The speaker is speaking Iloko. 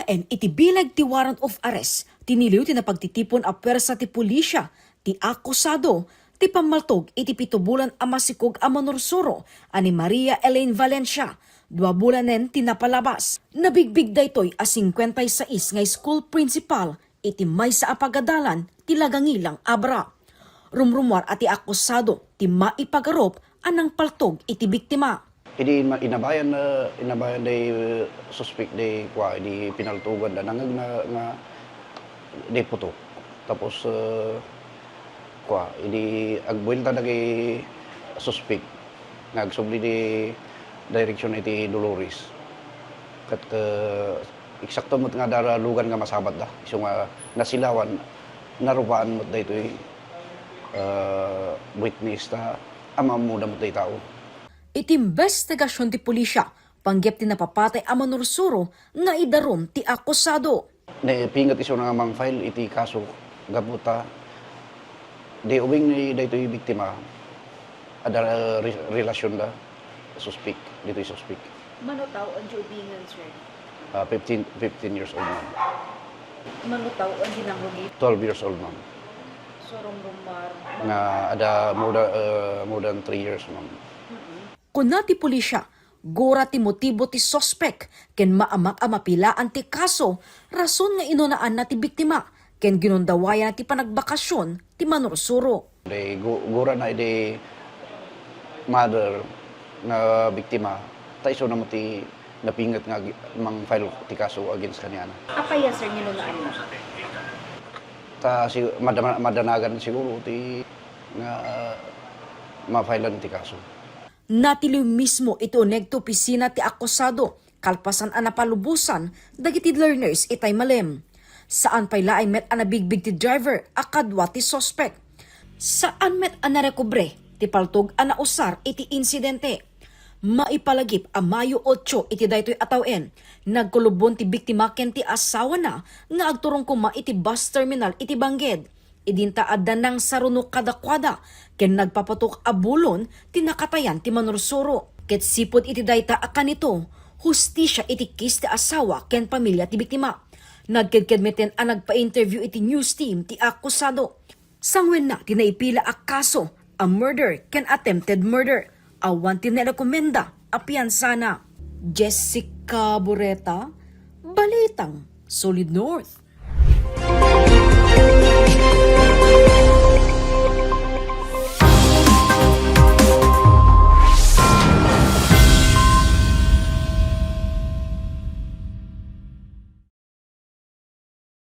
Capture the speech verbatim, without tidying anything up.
Ken iti bileg ti warrant of arrest, tiniliw ti napagtitipon a puwersa ti pulisya ti akusado ti pammaltog iti pito bulan a masikog a manursuro a ni Maria Elaine Valencia, dua bulanen ti napalabas. Nabigbig daytoy a singkuenta y sais nga school principal iti maysa a pagadalan ti Lagangilang Abra. Rumrumuar a ti akusado ti maipagarup a nangpaltog iti biktima. Idi ma-, inabayan, eh, inabayan day, eh, suspek day kua, idi pinaltugan da, nangag na nga day putok. Tapos, eh, kua, idi agbuelta dagay suspek nga agsubli di direksyon iti Dolores. Ket, eh, eksakto met nga daralugan nga masabat da. Isu nga nasilawan, narupaan met daytoy, eh, witness ta ammo da met day tao. Iti imbestigasion ti pulisya, panggep ti napapatay a manursuro nga idarum ti akusado. Naipinget isuna nga mang-file iti kaso gapu ta di ubing ni daytoy biktima, adda re-, relasyon da suspek, ditoy suspek. Mano taon ti ubingen, sir? Ah, fifteen, fifteen years old, ma'am. Mano taon ti nangrugi? Twelve years old, ma'am. So, rumrumar. Nga adda more than, uh, more than three years, ma'am. Mm-mm. Kuna ti pulisya, gura ti motibo ti suspek ken maamak a mapilaan ti kaso, rason nga inunaanna ti biktima ken ginundawayanna ti panagbakasyon ti manursuro. Di gu-, gurana idi mother nga biktima, ta isuna met ti napinget nga agi-, mang-file ti kaso against kaniana. Apay a, sir, nga inunaanna? Ta si-, madama-, madanagan siguro ti nga, ah, ma-filean ti kaso. Natiliw mismo iti uneg ti opisina ti akusado kalpasan a napalubosan dagiti learners itay malem. Saan pay laeng met a nabigbig ti driver a kadua ti suspek. Saan met a narekobre ti paltog a nausar iti insidente. Maipalagip a Mayo otso iti daytoy a tawen, nagkulubbon ti biktima ken ti asawana nga agturong koma iti bus terminal iti Bangked. Idinta adda nangsaruno kadakuada ken nagpapatok a bulon ti nakatayan ti manursuro. Ket sipud iti dayta a kanito, hustisia iti kes ti asawa ken pamilia ti biktima. Nagkedked metten a nagpa-interview iti news team ti akusado. Sanguenna ti naipila a kaso a murder ken attempted murder. Awan ti narekomenda a piansana. Jessica Boreta, Balitang Solid North.